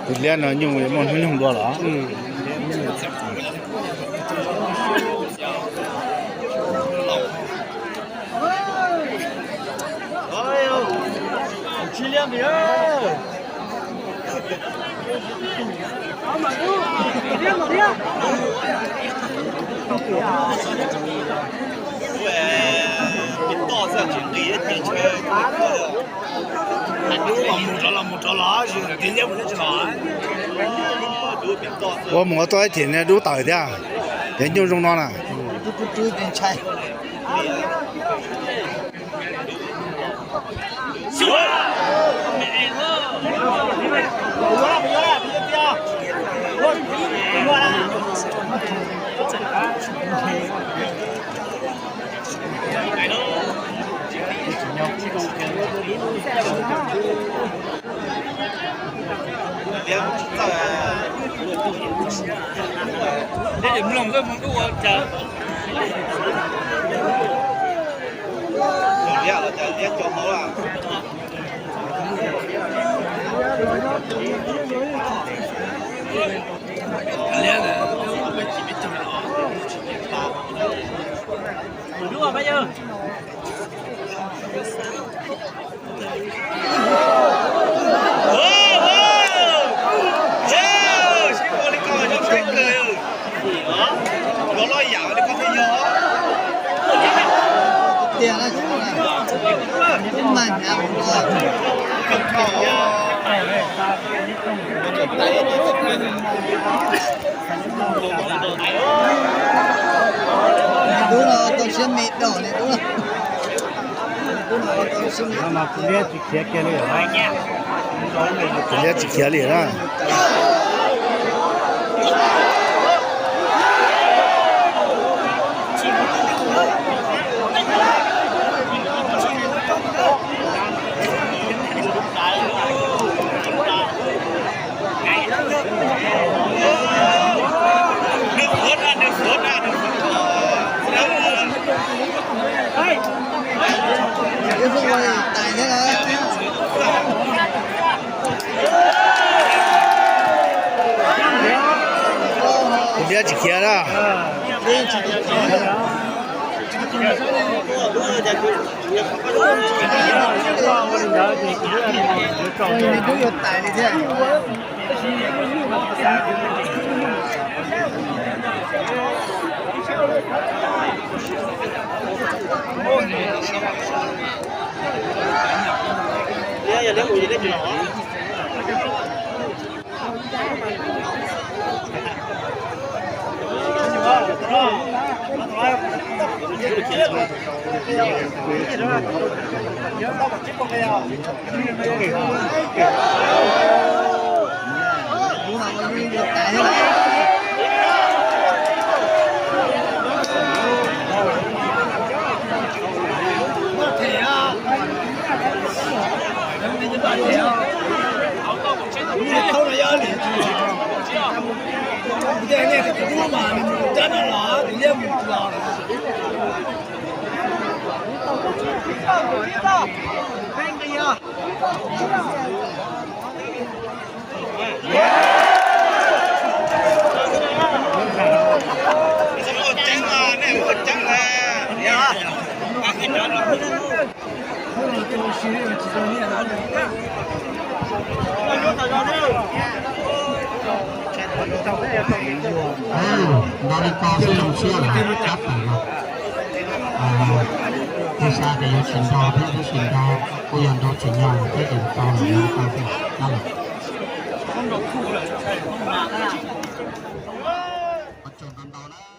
Tus liab no nyuj muaj hnub nyoog dua los? Ua mus ua tau ib thim dub tawm thiab, ces nyuj zoo no na. Dub no tau siab me dog li dub. Tus liab tsis khiav li na. Tus liab tsis khiav na. Nto li ko xwb zoo siab lawm, tab tom los. Kuj xav tias yuav tsis nto thiab, tab sis nto kuj yog nto tsis yog thiab, ces nto los nto xwb, tab los. Ua tsaug ntau ntau na.